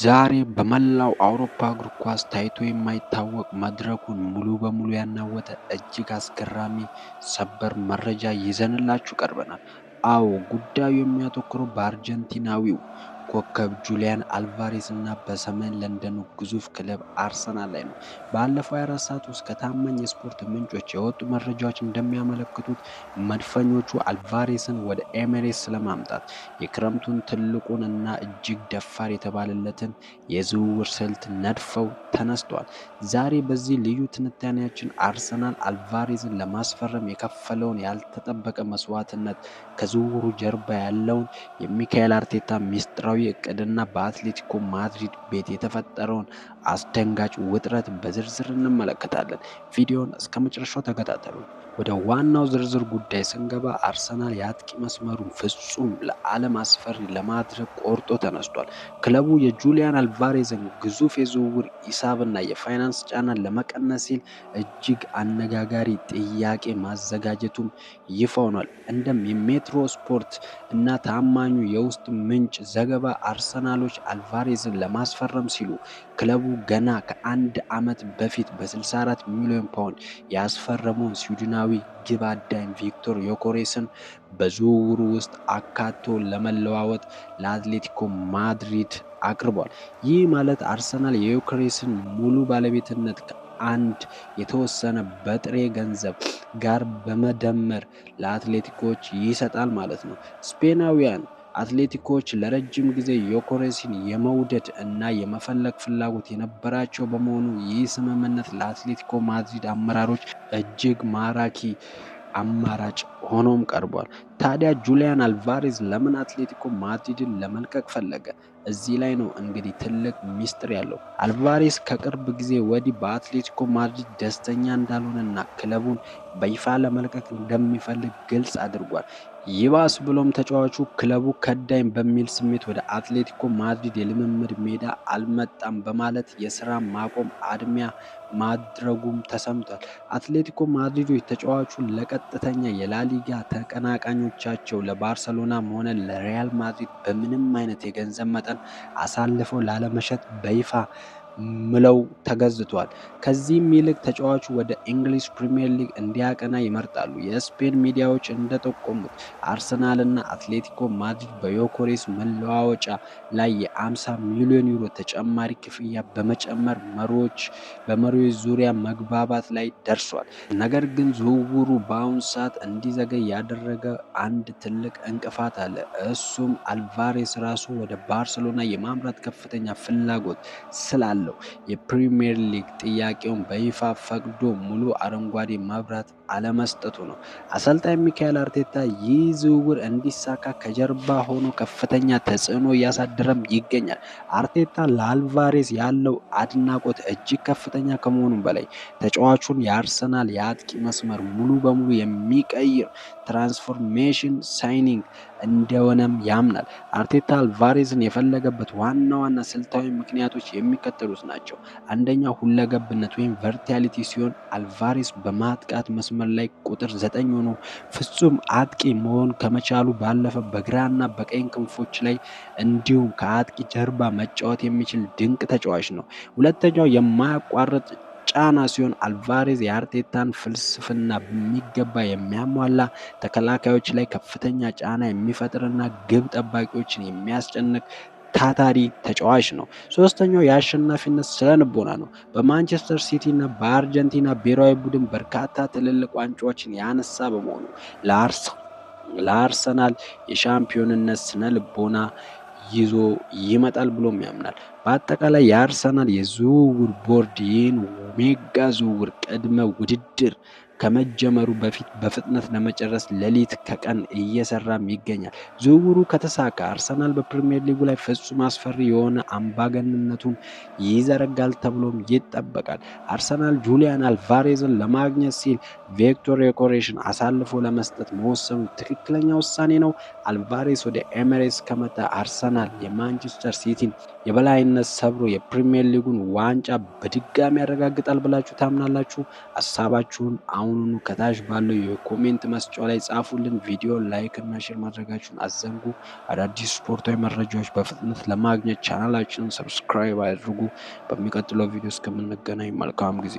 ዛሬ በመላው አውሮፓ እግር ኳስ ታይቶ የማይታወቅ፣ መድረኩን ሙሉ በሙሉ ያናወጠ እጅግ አስገራሚ ሰበር መረጃ ይዘንላችሁ ቀርበናል። አዎ፣ ጉዳዩ የሚያተኩረው በአርጀንቲናዊው ኮከብ ጁሊያን አልቫሬዝ እና በሰሜን ለንደኑ ግዙፍ ክለብ አርሰናል ላይ ነው። ባለፈው 24 ሰዓት ውስጥ ከታማኝ የስፖርት ምንጮች የወጡ መረጃዎች እንደሚያመለክቱት መድፈኞቹ አልቫሬዝን ወደ ኤሜሬትስ ለማምጣት የክረምቱን ትልቁን እና እጅግ ደፋር የተባለለትን የዝውውር ስልት ነድፈው ተነስተዋል። ዛሬ በዚህ ልዩ ትንታኔያችን አርሰናል አልቫሬዝን ለማስፈረም የከፈለውን ያልተጠበቀ መስዋዕትነት፣ ከዝውውሩ ጀርባ ያለውን የሚካኤል አርቴታ ሚስጥራዊ እቅድና በአትሌቲኮ ማድሪድ ቤት የተፈጠረውን አስደንጋጭ ውጥረት በዝርዝር እንመለከታለን። ቪዲዮን እስከ መጨረሻው ተከታተሉ። ወደ ዋናው ዝርዝር ጉዳይ ስንገባ አርሰናል የአጥቂ መስመሩን ፍጹም ለዓለም አስፈሪ ለማድረግ ቆርጦ ተነስቷል። ክለቡ የጁሊያን አልቫሬዝን ግዙፍ የዝውውር ሂሳብና የፋይናንስ ጫናን ለመቀነስ ሲል እጅግ አነጋጋሪ ጥያቄ ማዘጋጀቱም ይፋ ሆኗል። እንደም የሜትሮ ስፖርት እና ታማኙ የውስጥ ምንጭ ዘገባ አርሰናሎች አልቫሬዝን ለማስፈረም ሲሉ ክለቡ ገና ከአንድ ዓመት በፊት በ64 ሚሊዮን ፓውንድ ያስፈረመውን ስዊድናዊ ግብ አዳኝ ቪክቶር ዮኮሬስን በዝውውሩ ውስጥ አካቶ ለመለዋወጥ ለአትሌቲኮ ማድሪድ አቅርቧል። ይህ ማለት አርሰናል የዮኮሬስን ሙሉ ባለቤትነት ከአንድ የተወሰነ በጥሬ ገንዘብ ጋር በመደመር ለአትሌቲኮች ይሰጣል ማለት ነው። ስፔናውያን አትሌቲኮች ለረጅም ጊዜ ዮኮሬስን የመውደድ እና የመፈለግ ፍላጎት የነበራቸው በመሆኑ ይህ ስምምነት ለአትሌቲኮ ማድሪድ አመራሮች እጅግ ማራኪ አማራጭ ሆኖም ቀርቧል። ታዲያ ጁሊያን አልቫሬዝ ለምን አትሌቲኮ ማድሪድን ለመልቀቅ ፈለገ? እዚህ ላይ ነው እንግዲህ ትልቅ ሚስጥር ያለው። አልቫሬዝ ከቅርብ ጊዜ ወዲህ በአትሌቲኮ ማድሪድ ደስተኛ እንዳልሆነና ክለቡን በይፋ ለመልቀቅ እንደሚፈልግ ግልጽ አድርጓል። ይባስ ብሎም ተጫዋቹ ክለቡ ከዳኝ በሚል ስሜት ወደ አትሌቲኮ ማድሪድ የልምምድ ሜዳ አልመጣም በማለት የስራ ማቆም አድማ ማድረጉም ተሰምቷል። አትሌቲኮ ማድሪዶች ተጫዋቹን ለቀጥተኛ የላሊጋ ተቀናቃኞቻቸው ለባርሰሎናም ሆነ ለሪያል ማድሪድ በምንም አይነት የገንዘብ መጠን አሳልፈው ላለመሸጥ በይፋ ምለው ተገዝቷል። ከዚህም ይልቅ ተጫዋቹ ወደ እንግሊዝ ፕሪምየር ሊግ እንዲያቀና ይመርጣሉ። የስፔን ሚዲያዎች እንደጠቆሙት አርሰናልና አትሌቲኮ ማድሪድ በዮኮሬስ መለዋወጫ ላይ የ50 ሚሊዮን ዩሮ ተጨማሪ ክፍያ በመጨመር መሪዎች በመሪዎች ዙሪያ መግባባት ላይ ደርሷል። ነገር ግን ዝውውሩ በአሁኑ ሰዓት እንዲዘገይ ያደረገ አንድ ትልቅ እንቅፋት አለ። እሱም አልቫሬስ ራሱ ወደ ባርሰሎና የማምራት ከፍተኛ ፍላጎት ስላለ የፕሪሚየር ሊግ ጥያቄውን በይፋ ፈቅዶ ሙሉ አረንጓዴ መብራት አለመስጠቱ ነው። አሰልጣኝ ሚካኤል አርቴታ ይህ ዝውውር እንዲሳካ ከጀርባ ሆኖ ከፍተኛ ተጽዕኖ እያሳደረም ይገኛል። አርቴታ ለአልቫሬዝ ያለው አድናቆት እጅግ ከፍተኛ ከመሆኑም በላይ ተጫዋቹን የአርሰናል የአጥቂ መስመር ሙሉ በሙሉ የሚቀይር transformation signing እንደሆነም ያምናል። አርቴታ አልቫሬዝን የፈለገበት ዋና ዋና ስልታዊ ምክንያቶች የሚከተሉት ናቸው። አንደኛው ሁለገብነት ወይም versatility ሲሆን አልቫሬዝ በማጥቃት መስመር ላይ ቁጥር 9 ሆኖ ፍጹም አጥቂ መሆን ከመቻሉ ባለፈ በግራና በቀኝ ክንፎች ላይ እንዲሁም ከአጥቂ ጀርባ መጫወት የሚችል ድንቅ ተጫዋች ነው። ሁለተኛው የማያቋርጥ ጫና ሲሆን አልቫሬዝ የአርቴታን ፍልስፍና በሚገባ የሚያሟላ፣ ተከላካዮች ላይ ከፍተኛ ጫና የሚፈጥርና ግብ ጠባቂዎችን የሚያስጨንቅ ታታሪ ተጫዋች ነው። ሶስተኛው የአሸናፊነት ስነልቦና ነው። በማንቸስተር ሲቲ እና በአርጀንቲና ብሔራዊ ቡድን በርካታ ትልልቅ ዋንጫዎችን ያነሳ በመሆኑ ለአርሰናል የሻምፒዮንነት ስነልቦና ይዞ ይመጣል ብሎም ያምናል። በአጠቃላይ የአርሰናል የዝውውር ቦርድ ይህን mega ዝውውር ቅድመ ውድድር ከመጀመሩ በፊት በፍጥነት ለመጨረስ ሌሊት ከቀን እየሰራም ይገኛል። ዝውውሩ ከተሳካ አርሰናል በፕሪሚየር ሊጉ ላይ ፍጹም አስፈሪ የሆነ አምባገነንነቱን ይዘረጋል ተብሎም ይጠበቃል። አርሰናል ጁሊያን አልቫሬዝን ለማግኘት ሲል ቪክቶር ዮኬሬሽን አሳልፎ ለመስጠት መወሰኑ ትክክለኛ ውሳኔ ነው። አልቫሬዝ ወደ ኤሜሬትስ ከመጣ አርሰናል የማንቸስተር ሲቲን የበላይነት ሰብሮ የፕሪሚየር ሊጉን ዋንጫ በድጋሚ ያረጋግጣል ብላችሁ ታምናላችሁ? ሀሳባችሁን አሁኑኑ ከታች ባለው የ comment መስጫው ላይ ጻፉልን። ቪዲዮ like እና share ማድረጋችሁን አትዘንጉ። አዳዲስ ስፖርታዊ መረጃዎች በፍጥነት ለማግኘት ቻናላችንን subscribe አድርጉ። በሚቀጥለው ቪዲዮ እስከምንገናኝ መልካም ጊዜ።